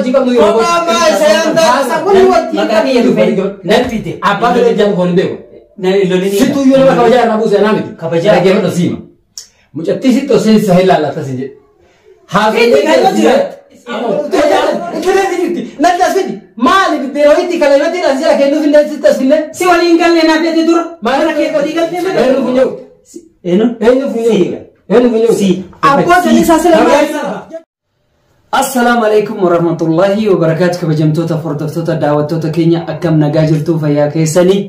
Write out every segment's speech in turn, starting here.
hojii qabnu yeroo Kophaa ammaa isa yaamtaa. Haasaa kun wajjin Maqaa kiyya dhufee nan fide. Abbaa fedhe jaan koon hin beeku. Lolini. Situ iyyuu nama kabajaa irraa buuse anaa miti. Kabajaa. Dhaggeeffadhu siima. Mucattii sitti osoo isa hin laallata sin jedhe. Fidi, kan yoo jira. Natti as fidi. Maali biddeen ho'itti kalaymatti as jala kennuuf hin sitti as finne. Si waliin galle naaf jette dura. Maal Mana kee walii galtee malee. Eenyu funyoo? Eenyu? Eenyu funyoo? Eenyu funyoo? Si. Abboo sanii sila maal? Assalaamu alaikum warahmatullahi wabarakaatu kabajamtoota hordoftoota daawwattoota keenya akkam nagaa jirtuu fayyaa keessanii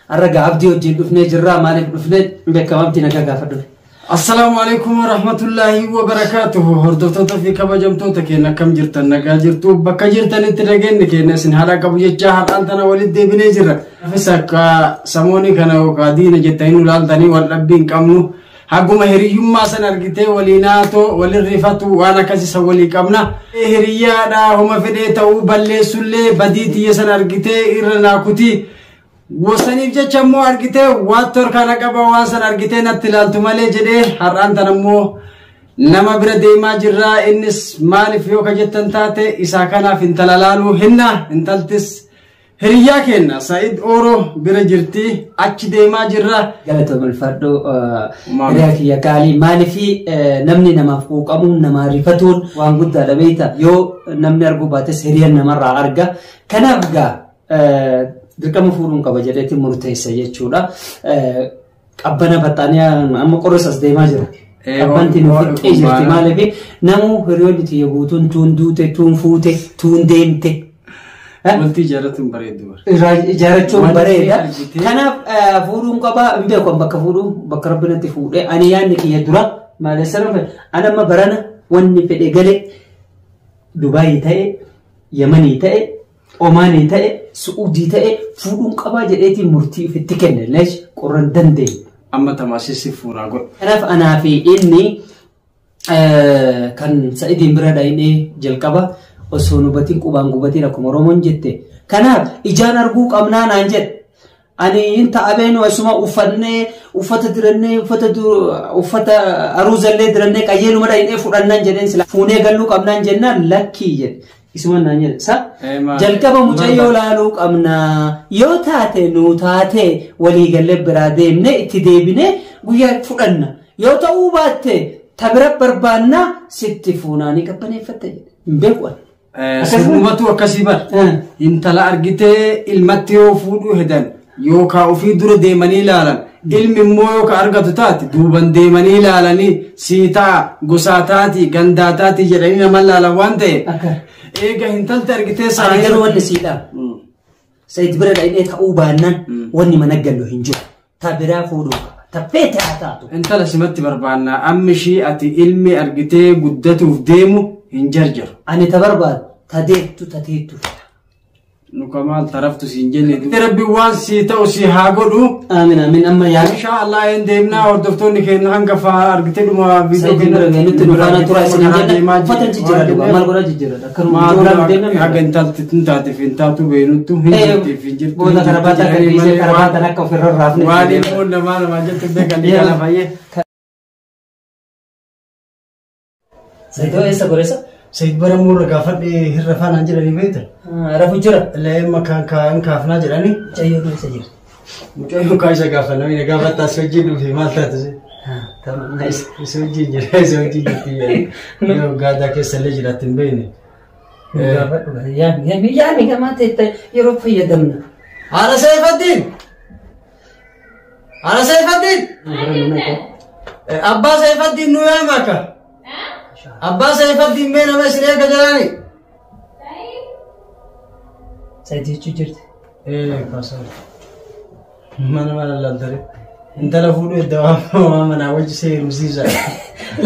har'a gaa abdii wajjin dhufnee jirraa maaliif dhufnee beekamamti nagaa gaafa dhufe. Assalaamu alaikum warahmatullahi wabarakaatuhu. Hordoftoota fi kabajamtoota keenya akkam jirtan nagaa jirtu bakka jirtanitti nageenyi keenya isin haadha qabu jecha har'aan tana walitti deebinee jirra. Nafis akka samoonni kana yookaan diina jettanii nu laaltanii wal dhabbii hin qabnu. Haguma hiriyyummaa san argitee waliin haatoo walin rifatu waan akkasii san walii qabna. Hiriyyaadha homa fedhee ta'uu balleessullee badii tiyya san argitee irra naakutii. Wosaniif jecha immoo argitee waattu harkaan qaba waan san argitee natti ilaaltu malee jedhee har'aan tan immoo nama bira deemaa jirra. Innis maaliif yoo ka jettan taate isaa kanaaf intala laaluu hinna intaltis hiriyyaa kenna Sa'iid Ooroo bira jirti achi deemaa jirra. Galatoom ulfaadhoo hiriyaa kiyya qaalii maaliifi namni namaaf quuqamuun namaa rifatuun waan guddaadha beekta yoo namni arguu baates hiriyaan namarraa arga kanaaf gaa dirqama fuudhuun qaba jedheetti murteessa jechuudha. Qabbana baxxaanii amma qorris as deemaa jira. Qabbanti nu fixxee jirti maaliif namuu hiriyoonni tiyya guutuun tuun duute tuun fuute tuun deemte. Wanti ijaarratuun bareeddu bara. Ijaarrachuun bareeda. Kanaaf fuudhuun qabaa hin beeku bakka fuudhuu bakka rabbi natti fuudhee ani yaadni kiyya dura maaleessa nama ani amma barana wanni fedhe galee Dubaayii ta'e Yamanii ta'e Omaanii ta'e Su'uudii ta'e fuudhuun qabaa jedheetiin murtii ofitti kenne leesh qorra hin dandeenye. Amma tamaasisi fuunaa godhu. Kanaaf anaa fi inni kan Sa'idiin bira dhaqnee jalqaba osoo nu batiin qubaan gubatiin akkuma Oromoon jette. Kanaaf ijaan arguu qabnaa naan jedhe. Ani hin ta'a beenu asuma uffannee uffata dirannee uffata aruuzallee dirannee qajeeluma dhaqnee fudhannaan jedheen sila fuunee galluu qabnaan jennaan lakkii jedhe. Isuma naan jedhe sa jalqaba mucayyoo laaluu qabnaa yoo taate nuu taate walii gallee biraa deemnee itti deebinee guyyaa fudhanna yoo ta'uu baatte tabira barbaannaa sitti fuunaanii qabbaneeffatte jedhe hin beeku ani. Sirnumatu akkasii bar. Intala argitee ilmatti yoo fuudhuu hedan yookaan ofii dura deemanii ilaalan ilmi immoo yoo ka argatu taate duuban deemanii ilaalanii siitaa gosaa taati gandaa taati jedhanii nama ilaalan waan ta'e. Eega intalti argitee Ani saayii. garuu wanni siidha. Sa'iid bira dhaqnee ta'uu baannaan wanni mana gallu hin jiru. Ta biraa fuudhuu qaba. Ta feete haa taatu. Intala simatti barbaanna ammi ishii ati ilmi argitee guddatuuf deemu hin jarjaru. Ani ta barbaadu ta deettu ta teettu fedha. Nu kamaal taraftu siin jenne. Rabbi waan sii ta'u si haa godhu. Aamin aamin amma yaa. Insha Allah hin deemnaa hordoftoonni keenya hanga faa argitee dhuma viidiyoo Sa'iid bira geenyutti nu faana tura isin hin jenne. Uffata jijjiirra dhugaa maal godhaa jijjiirra akkanuma ijoollaan deemna. Haga intalti hin taateef hin taatu beenuttu hin jirtiif hin jirtu. Booda karabaataa kan dhiisee karabaataan akka ofirra raafne. Waan ilmoon namaa namaa jettu beekanii kana fayyee. Sa'iidoo eessa goreessa? Sa'iid bara muurra gaafadhe hirra faanaan jedhanii beektan. Rafu jira. Leemma kan kaan kaafnaa jedhanii. Mucayyoo eessa jira? Mucayyoo kaa isa gaafa namni gaafa taas hojii dhufe maal taate se? Isa hojii jira isa hojii jirti yoo gaadaa keessa illee jiraatti hin beekne. Yaami yaami gamaa ta'e yeroo fayyadamna. Haadha Seefaddiin! Haadha Seefaddiin! Abbaa Seefaddiin nu yaama akka. Abbaa Seefaddiin mee nama isin eega jiraani? Sa'iid jechuu jirti. Kaasaa. Mana mana laaltare. Intala fuudhuu edda waa manaa wajji seerumsiisa.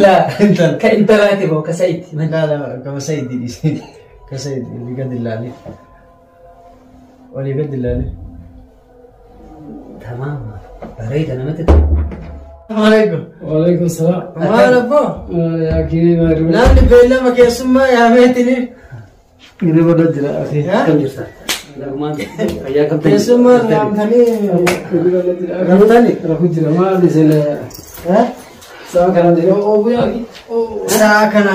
Laa Intala. ka intalaati moo ka Sa'iid? Laala kama Sa'iid dhiisi. Ka Sa'iid olii gadi ilaali. Olii gadi ilaali. Tamaam bareeda namatti tola. Alaikum. Waalaikum salaam. Maal abboo? Yaa kirii maal Namni beellama keessummaa yaameetini. Hirriba irra jira. Akkam jirta? Fayyaa qabda. Keessummaa yaamtanii raftanii. Rafu jira maal isin sa'a kana jedhee oo guyyaa Sa'a kana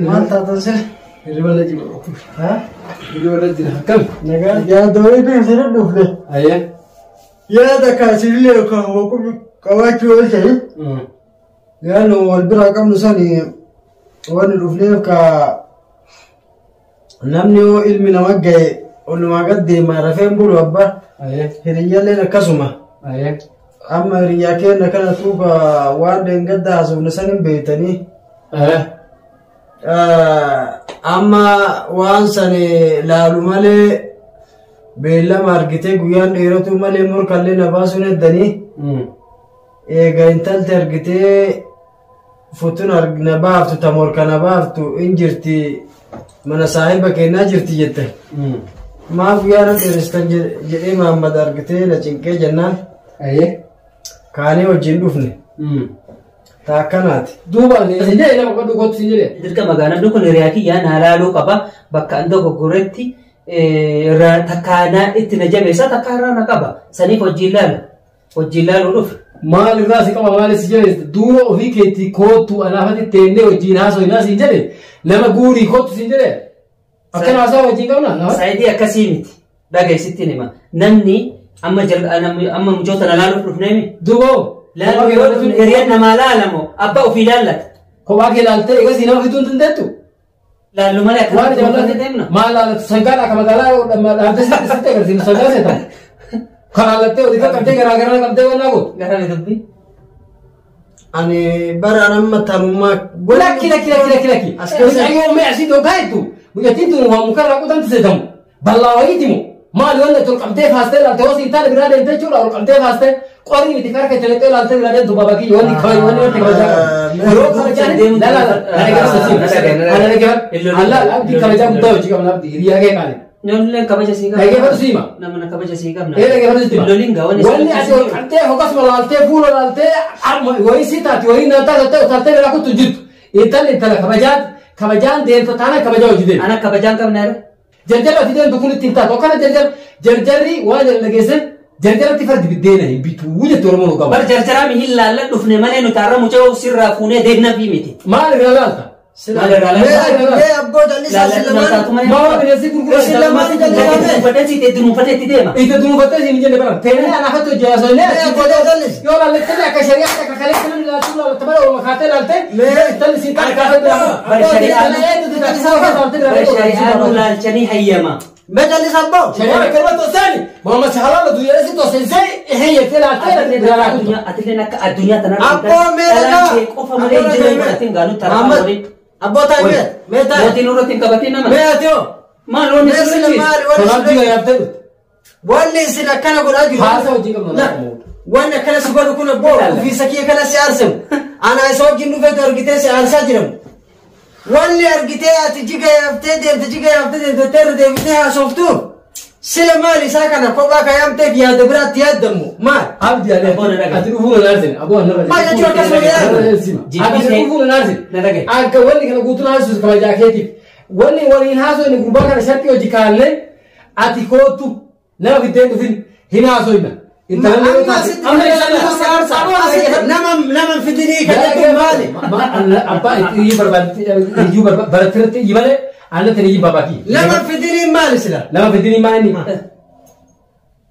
maal taatan sila? Hirriba jira. Ha? Hirriba jira. Akkam? Nagaa yaada wayii beeksisa dhufne. Ayyee. Yaada kaasillee yookaan hoqum qabaachuu yoo ta'e. Yaadnu wal biraa qabnu sani wanni dhufneef ka namni yoo ilmi nama ga'e olumaa gad deema rafeen bulu abbaa. Ayyee. Hiriyyaalleen akkasuma. Ayyee. Amma hiriyyaa keenya kana tuuka waan deengadda haasofne san hin beektanii. Amma waan san laalu malee beellama argitee guyyaan dheeratu malee morkallee na baasuun heddanii. Eega intalti argitee futun na baaftu ta morka na baaftu hin jirti mana saahiba kennaa jirti jette. Maaf guyyaa na dheerestan jedhee Mahammad argitee na cinqee jennaan. Ayyee. Kaanee wajjin dhufne. Ta akkanaati. Duuba si jedhe nama qoddu kootu si jedhe. Dirqama gaa namni kun hiriyaa kiyyaa naa laaluu qaba. Bakka an dogoggoretti irraa takkaanaa itti na jabeessa takkaa irraa na qaba. Saniif hojiin laala. Hojiin laaluu dhufe. Maal irraa si qaba maal si jedhe duuba ofii keetti kootu anaafatti teennee wajjin haasofnaa si jedhe nama guurii kootu si jedhe. Akkana haasaa wajjin qabna. Saayidii akkasii miti. Dhageessittiin hima. Namni amma amma mucoota na laaluuf dhufneemi. Duuba Laaluu yeroo dhufne hiriyaan namaa laalamoo abbaa ofii laallata. Kophaa kee laaltee eegas nama fiduu hin dandeettu. Laallu malee Waan akkamitti jaallattu deemna. Maal laallattu sangaan akka magaalaa dhaabdee sitti agarsiisu sangaa seeta. Kan laallattee olii qabdee garaagaraa qabdee waan gootu. Gara dubbii. Ani bara amma tanummaa. Lakki lakki lakki lakki lakki. As keessa. Mucayyoo mee asii dhogaa jettu. Mucattiin tun waa mukarraa qutamti seetamu. Bal'aa wayiiti moo. Maal wanni ol qabdee faastee laaltee osoo hin taane biraa deemtee jechuudha ol qabdee faastee qorri miti harka itti naqxee laaltee biraa deemtu baabaa kiyya wanni kabaja wanni wanti kabajaa qabu. Yeroo kabajaan la la la ana dhaggeeffatu ana dhaggeeffatu alla abdii kabajaa guddaa hojii qabna abdii hiriyaa kee qaali. Lolleen kabaja sii qabna. Dhaggeeffatu siima. Nama kabaja sii qabna. Ee dhaggeeffatu siima. Lolliin gaa wanni Wanni ati ol qabdee hokkasuma laaltee fuula laaltee wayii si taati wayii na taate utaaltee biraa kuttu jirtu. Intalli intala kabajaati kabajaan deemta taana kabajaa hojii deemta. Ana kabajaan qabna irra. Jarjarri ati deemtu kun ittiin taatu akkana jarjarri waan dhageesse jarjaratti fardi biddeena hin bituu jette Oromoon qaba. Bar jarjaraa mi hin laallan dhufne malee nuti har'a mucaa sirraa fuunee deemna fi miti. Maal irraa laalta? Maal irraa laalta? Mee abboo jallisaa si lamaan. Maal bineensi gurguraan Isin lamaan jallisaa mee. Uffata siite dunuunfatee itti deema. Itti dunuunfattee siin hin jenne bara. Teenee anaafatti hojii haasofnee. Mee abboo jallis. Yoo laallettee akka shari'aatti akka kaleessa namni laaltuu laallatta bara Oromoo kaatee laaltee. Mee. Intalli siin taate kaatee Bar shari'aan nu laalchanii hayyama. Mee jallis abboo. Shari'aan akka irratti toseeni Muhammad Halala duyyee si tosensee heeyyatee laaltee biraa kutu. Atilleen akka addunyaa tanarra Abboo mee dhagaa. qofa malee hin jiran godhatiin gaalu tarafaa Muhammad. waliin. Abboo taa'e mee. Mee taa'e. Mootiin irratti hin qabatin nama. Mee ati hoo. Maal wanni Mee sirriitti? sila maali wanni Tolaan isin biyya yaaftee dhufte. Wanni isin akkana godhaa jiru. Haasa hojii qabna. La. Wanni akkana si godhu kun abboo ofiisa kiyya kana si aarsamu. Ana isa wajjin dhufeetu argitee si aarsaa jiramu. Wanni argitee ati jiga yaaftee deemte jiga yaaftee deemte irra deebitee haasoftu. Sila maali isaa kana kophaa kaayamteef yaada biraatti yaadamu maal? Abdi ani Abboo na dhagaye. ati dhufuu na aarsin abboo na dhagaye. Maal jechuun akkasuma yaadu? Ati dhufuu na aarsin. Na dhagaye. Akka wanni kana guutuun haasofsu kabajaa keetiif. Wanni waliin haasofne gurbaa kana shartii hojii kaa'annee ati kootu nama fiddeen dhufin hin haasofna. Intalallee yoo Amma taate. asitti Amma asitti nama nama fidinii kan jettu maali? Abbaa iyyuu barbaadde iyyuu barattirratti iyyi malee aannan iyyuu babaati. Nama fidinii maali sila? Nama fidinii maali?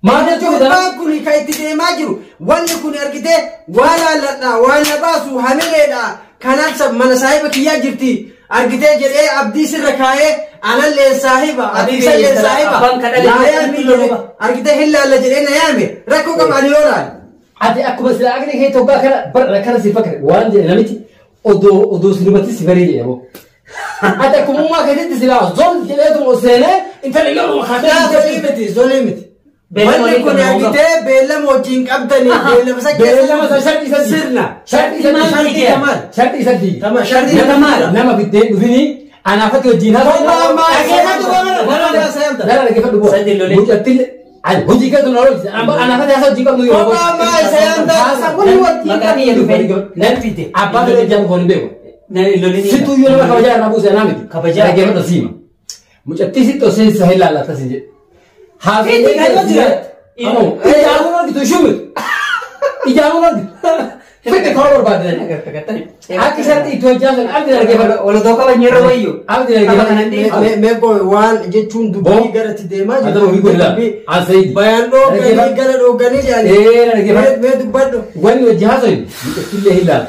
Maal jechuun Gurbaan kun kan itti deemaa jiru wanni kun argitee waa laalladha waa na baasu hamileedha kanaaf mana saahiba kiyyaa jirti argitee jedhee abdii sirra kaa'ee anallee saahiba ati isallee saahiba Abbaan kadhale naa yaami jedhee argitee hin laalla jedhee na yaame rakkoo qaba ani yoo laale. Ati akkuma sila akni kee tokko kana bara kana si fakkate waan jedhe namichi odoo odoo sinubatti si baree jedhe boo. Ati akkumummaa keessatti sila zon jedheetu seenee intalli lama Daa zolii miti zolii miti. Wanni kun argitee beellama wajjin qabdanii beellama isa Beellama isa shartii isa sirna. Shartii isa Shartii tamaal. Shartii isa diigi. Tamaal. Shartii tamaal. Nama fiddeen dhufinii anaafatti wajjin Kophaa maal? Dhaggeeffadhu boo. Dara dhaggeeffadhu boo. Sadii lolee. Mucattiin ani hojii keessa na hojii. Anaafatti haasa hojii qabnu yoo. Kophaa maal isa yaamta? Haasa kun wajjin Maqaa kiyya dhufee nan fide. Abbaa fedhe jaan koon hin beeku. Lolini. Situ iyyuu nama kabajaa irraa buuse anaa miti. Kabajaa. Dhaggeeffadhu siima. Mucattii sitti osoo hin sahil laallata si jedhe. Fiiti kan yoo jiraate. Ammoo ijaanuun argitu ishuu miti. Ijaanuun argitu. Fidde koo barbaaddan. Akka isatti itti hojjaasan abdii argeeffadhu. Wal tokko banyerra wayyu. Abdii argeeffadhu. Mee waan jechuun dubbii garatti deemaa jiru. Bayaan dhooganii gara dhooganii jedhanii. Mee dubbadhu. Wanni hojii haasoyin biqiltillee hin laalu.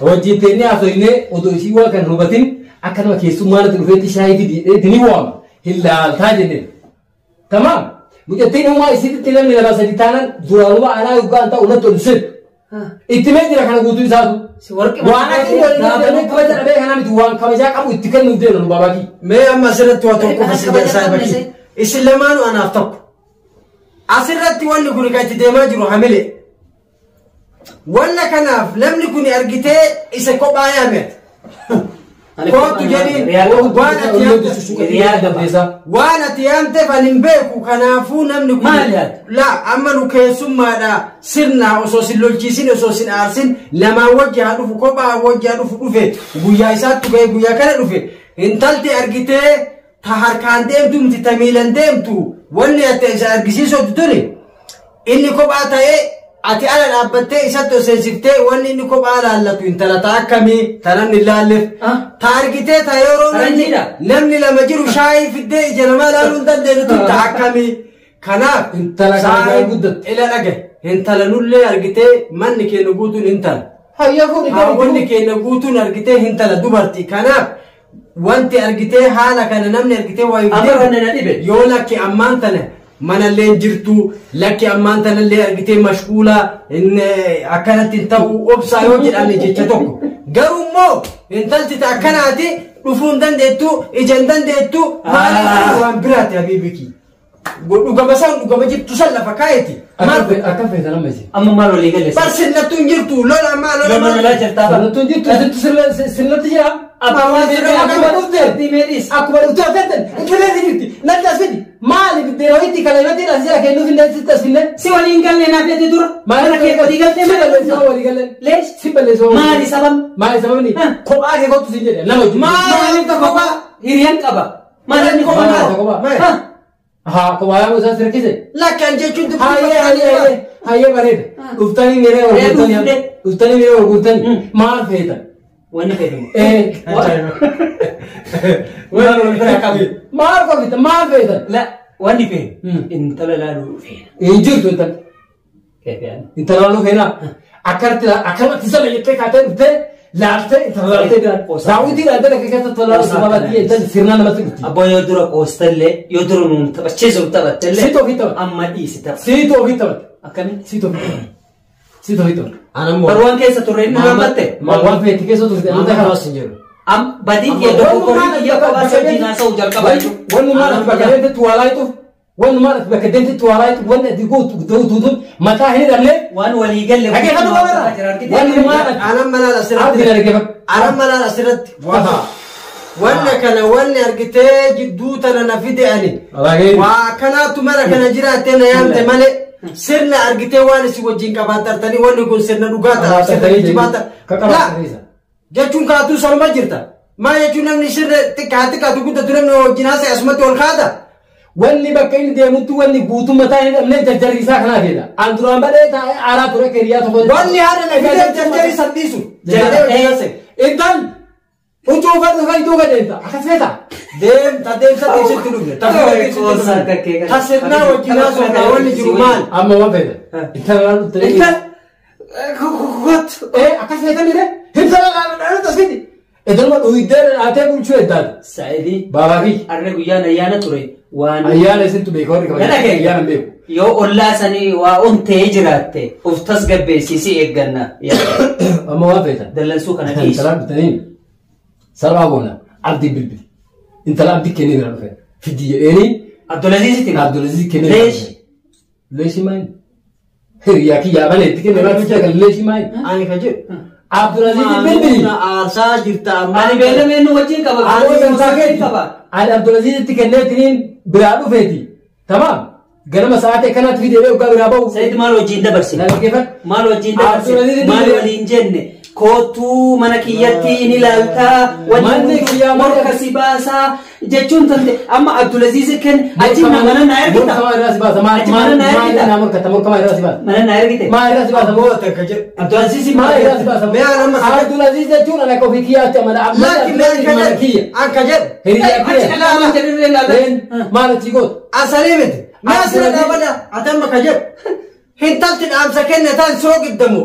Hojii teennee haasoyinee odoo isii waan kan hubatin akka nama keessummaa natti dhufeetti shaayii fidii ni waama. Hin laaltaa jenneen. Tamaam. Mucattiin uumaa isiitti namni lama sadi taanaan duraanuma alaa yookaan ta'u natti ol seenu. Itti mee jira kana guutuu isaatu. Waan akka inni kabaja dhabee kanaa miti waan kabajaa qabu itti kennuuf deemu nu baabaa kiyya. Mee amma asirratti waa tokko isin saayibaki. Isin lamaanuu anaaf tokko. Asirratti wanni kun kan itti deemaa jiru hamile. Wanna kanaaf namni kun argitee isa kophaa yaame. Kootu jedhiin waan ati yaamteef ani hin beeku kanaafuu namni kun la amma nu keessummaadha sirna osoo sin lolchiisin osoo sin aarsin lamaan wajji haa dhufu kophaa wajji haa dhufu dhufe guyyaa isaatti ga'e guyyaa kana dhufe intalti argitee ta harkaan deemtu miti ta miilan deemtu wanni ati isa argisiisuutu tuni inni kophaa ta'ee ati ala dhaabbattee isatti oseessiftee wanni inni kophaa laallatu intala ta akkamii ta namni laalleef ta argitee ta yeroo namni lama jiru shaayii fiddee ija namaa laaluu hin dandeenyu tun ta akkamii kanaaf intala kana guddatte ila dhage intala nullee argitee manni keenya guutuun intala hawwanni keenya guutuun argitee intala dubartii kanaaf wanti argitee haala kana namni argitee waa yoo lakki ammaan tana manallee jirtu lakki ammaan tanallee argitee mashquula akkanatti hin ta'u obsaa yoo jedhamne jecha tokko garuu immoo intalti akkanaati dhufuu hin dandeettu ija hin dandeettu maaliif waan biraati habiibiki dhugama san dhugama jirtu san lafa kaayeti. Akka feetan amma isin. Amma maal walii galle. Bar sirnattu hin jirtu lola ammaa lola. Lola jirtaa. Sirnattu hin jirtu sirnatti jira. Akkuma dhufte akkuma dhufte hojjetan ijoollee jirti natti as fidi maali biddeen ho'itti kaleefatiin as jala kennuuf hin sitti as finne. Si waliin galle naaf jette dura. Maali kee walii galtee si balleessoo walii galle. Lees si balleessoo. Maali sabab. Maali sababni kophaa kee kottu siin jedhe nama hojii. Maali kophaa hiriyaan qaba. Maali kophaa. Haa kophaa yaa musaa sirkise. Lakkaan jechuun dubbii. Hayyee hayyee bareeda. Dhuftanii miree gurgurtanii dhuftanii miree gurgurtanii maal feetan. Wanni feetamu. Maal qofita maal feetan? La wanni feenu intala laaluu feena. Hin jirtu intala. Intala laaluu feena. Akkanatti sana jettee kaatee dhuftee laaltee intala laaltee daawwitiin adda akka keessatti laaluu sababatti intalli sirnaa namatti dhufti. Abbaa yoo dura qoostallee yoo dura nuun taphachiisuuf taphattellee. Siit ofii taphatte. Amma dhiisi tapha. Siit ofii taphatte. Akkamiin? Siit ofii taphatte. Siit ofii taphatte. Barwaan keessa turre inni rammatte. Waan feeti keessa turte. Amma hin jiru. Badii kee dogoggorrii kiyya kophaa sadii naasa'u jalqaba jechuudha. Wanni maal ati bakka deemtetti waa laayituuf wanni maal ati bakka deemtetti waa laayituuf wanni ati gootu mataa hin hidhamne. Waan walii galle. Dhaggeeffatu qabarra. Wanni maal ati. Anan malaan asirratti. Anan malaan asirratti. Wanna kana wanni argitee jidduu tana na fide ani. Waa akkanaatu mara kana jiraattee na yaamte malee. Sirna argitee waan isin wajjin qabaattartanii wanni kun sirna dhugaa ta'a sirna geejjibaa ta'a. Jechuun kaatuu sanuma jirta. Maa jechuun namni sirna xiqqaa xiqqaatu guddatu namni wajjin haasa'e asumatti ol kaata. Wanni bakka inni deemutti wanni guutuu mataa hin hidhamne jarjarri isaa kanaa fedha. An duraan badhee taa'ee aaraa ture akka hiriyaa tokko. Wanni haadha na fidee jarjarri san dhiisu. Intal huccuu uffatu kan iddoo gadeemta akkas feeta. Deemta deemsa dhiisitti dhufne. Ta sirnaa wajjin haasofnaa wanni jiru maal? Amma waan feeta. Intala laaluu ta'e. Intala. Akkas feeta mire. Intala laaluu tasfiti. Edalma dhuydee dhaatee bulchuu eddaati. Saayidii. Baabaa kiyya. Arre guyyaan ayyaana ture waan. Ayyaana isintu beeku warri kabajaa. Ayyaana hin beeku. Yoo ollaa sanii waa ontee jiraatte of tasgabbeessisii eegganna. Amma waan feetan. Dallansuu kana dhiisu. Intala bitanii salphaa goona abdii bilbili. Intala abdii kennee bira dhufe. Fiddi jedheeni. Abdulazizitti. Abdulaziz kennee bira dhufe. Leeshi maali? Hiriyaa kiyyaa malee itti kennee bira dhufe leeshi maali? Ani kan jedhu. Abdulaziz bilbili. Aarsaa jirta amma. Ani beellamee nu wajjin qaba. Ani Abdulazizitti kenneetiniin biraa dhufeeti. Tamaam. Ganama sa'aatii akkanatti fidee dhugaa biraa bahu. Saayid maal wajjin dabarse? Maal wajjin dabarse? Maal waliin jenne? Kootuu mana kiyyatti ni ilaaltaa Manni kiyyaa morka si baasaa jechuun tante amma Abdulaziz kenn achi mana na ergita. Morka irraa si baasa. Achi mana na ergita. Maal morkata morka irraa si baasa. Mana na ergite. Maal irraa si baasa. Abboota ka jedhu. Abdulaziz Maal irraa si baasa. Mee amma Abdulaziz jechuun ana ofii kiyyaatti amala. Laakiin mee Abdulaziz mana kiyya. Anka jedhu. Hiriyaa Achi kiyya. ilaalaa jedhirree ilaalaa. Maal achi gootu? Asalii miti. Mee asirra dhaabadha. Ati amma ka jedhu. Intalti dhaamsa kenne tan soo giddamu.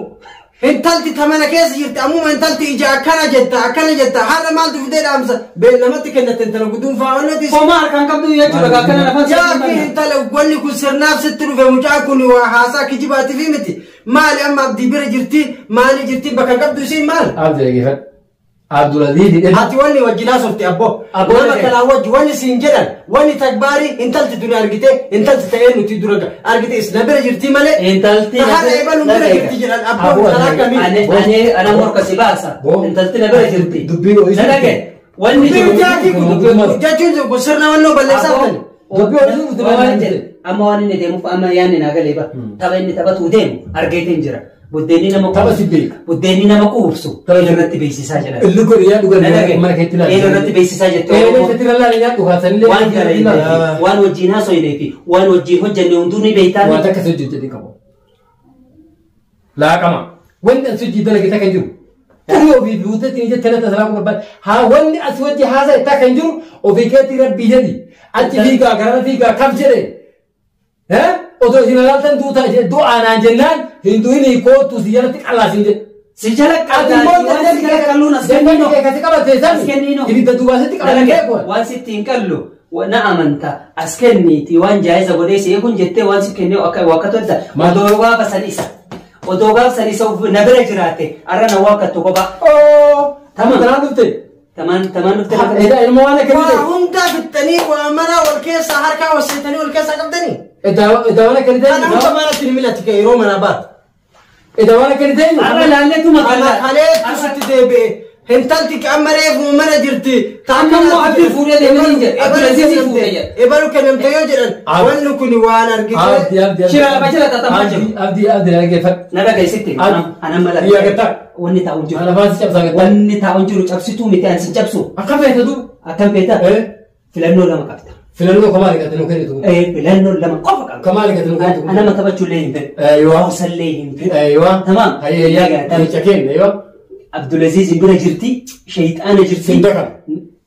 Intalti tamana keessa jirti ammuma intalti ija akkana jetta akkana jetta har'a maaltu fidee dhaamsa beellamatti kennatte intala guduunfaa onnati. Homaa harkaan qabdu jechuudha akkana lafaan Yaa intala wanni kun sirnaaf sitti dhufe mucaan kun waa haasaa kijibaatiif miti. Maali amma abdii bira jirti maali jirti bakka qabdu isiin maal? Abdi dhaggeeffadhu. Abdulaziz hidhee. Ati wanni wajjin haasofte abboo. Abboo Nama dhagee. kanaa wajji wanni siin jedhan wanni tagbaarii intalti dura argite intalti ta'ee nuti dura argite isna bira jirti malee. Intalti Haadha eebaluun bira jirti jedhan abboo Abboo intala akkamii? Ani ana morka si baasa. Intalti na bira jirti. Dubbiin ho'isu. Na dhagaye. Wanni Dubbii jaatii kun Dubbii jechuun kun sirna wannoo balleessaa Abboo. ta'e. Dubbii ho'isu dubbii Waan maal jedhe amma waan inni deemuuf amma yaanni naa galee ba. Tapha inni taphatuu deemu argeetiin jira. Buddeenni nama Tapha si beeka. Buddeenni nama quubsu. Tapha si- Irratti beeksisaa jedhan. Illi godhi yaa dhugan Na dhagaye. mana keetti ilaali. Irratti beeksisaa jette. Eelee itti ilaali nyaadhu kaasanillee. Waan dalagne fi waan wajjin haasofne fi waan wajjin hojjenne hunduu ni beektaa. Waan takka si hojjetee qabu. Laaqama. Wanni as hojii dalage takka hin jiru. Xurii ofii buutee ittiin jettee latta salaa barbaade. Haa wanni as hojii haasa'e takka hin jiru ofii keetti rabbii jedhi. Achi fiigaa garana fiigaa kam jedhe. Otoo isin ilaaltan duutaa jedhe du'aa naan jennaan hin du'inii kootu si jalatti qallaasin jedhe. Si jala Ati immoo qal'aa waan si jala qalluun as kennino. Kasi qabatte As kennino. san ibidda duubaasitti qabatte beeku. Waan sitti hin qallu na amanta as kenniiti waan jaayiza godhee si eeguun jettee waan si kennee akka wakka tolta. Maal? Odoo gaafa san isa. Odoo gaafa san isa na bira jiraate arra na wakkattu kophaa. Oo. Tamam. Tanaan dhufte. Tamaan tamaan dhufte Edaa ilma waan akkamii Waa ta'e? hundaa fixxanii waa mana wal keessaa harkaa wal seetanii wal keessaa qabdanii. Edaa waan akkamii ta'e? Kana hunda manatti ni mil'atti ka'e yeroo manaa baatu. Edaa waan akkamii ta'e? Arra laalleetu Ana magaalaa. kaleetu sitti deebi'e. Intalti amma reefu mana jirti. Amma immoo Abdii fuudhee deemee hin jedhe. Abdulaziz fuudhee jedhe. Ebalu kennamte yoo jedhan wanni kun waan argite. Abdi abdi abdi. Shira lafa jala xaxamaa jiru. Abdi abdi dhaggeeffadhu. Na dhagaye sitti. Ana mala. Biyya gattaa. Wanni taa'u hin jiru. Ana faansi cabsaa gattaa. Wanni taa'u hin jiru cabsituu miti ani sin cabsu. Akkam feete duuba? Akkam feeta? Filannoo lama qabda. Filannoo kamaa argate nu kennitu. Filannoo lama qofa qabda. Kamaa argate nu kennitu. Ana nama taphachuullee hin fedhu. Eeywa. Hawsallee hin fedhu. Eeywa. Tamaam. Hayyeeyyaa. Jecha kenna eeywa. Abdulaziz bira jirti. Shayxaana jirti. Sin dakam.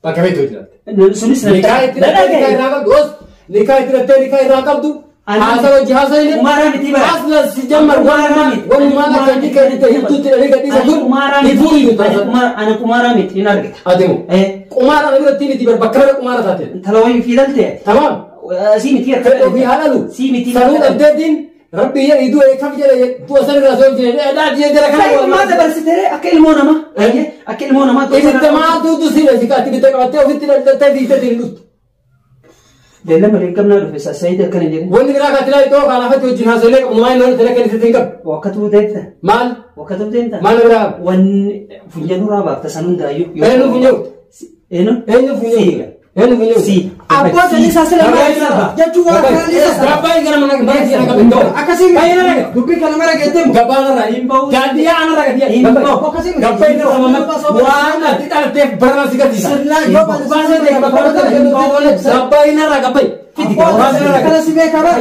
Bakka feete hojii Sunis na Nikaa itti hidhattee nikaa irraa qabdu. Os nikaa itti hidhattee nikaa irraa qabdu. Haasa wajji haasa inni. Umaaraa miti bara. Asla si jammar Umaaraa miti. wanni maal akka inni kennite hidduutti dhanii gadhiisa kun. Kumaaraa Furii miti. nuti. Ana kumaaraa miti hin argita. Adeemu. Qumaara ana biratti miti bar bakka bara qumaara taate. Intala wayii fiilalte. Tamaam. Si miti harka. Fedha ofii haa dhalu. Si miti. Sanuu dhabdeetiin rabbi jedhi du'e kam jedhe du'a san irraa soo jedhe dhaa jedhe jala kana. Ilmaa dabarsitee akka ilmoo namaa. Akka ilmoo namaa. Ibidda maaltu si dha si kaatti ibidda qabattee ofitti dhaltee fiigdee hin dhuftu. Beellama reeggamnaa dhufe Saayid akkana jedhe. Wanni biraa kaatti ilaalu ta'uu kanaafatti wajjin haasa'ee qabu maal inni tana kennite hin qabu. Wakkatuu deemta. Maal? Wakkatuu deemta. Maal biraa qabu? Wanni funyaanurraa baafta san hundaayyuu. Eenyu funyoo? Eenyu? Eenyu funyoo? Eenyu funyoo? Si. Abboota ni saasila jechuun waan kana ni saasila. Gabbaa gara mana mana kana qabu. Akkasii dubbii kana mara geetteemu. Gabbaa narraa hin bahu. Daandii ana irraa gadi. Hin bahu. Gabbaa inni irraa waan ati dhalteef barana si gadhiisa. Sirnaa yoo Gabbaa inni irraa gabbaa. Kana si beekaa bara.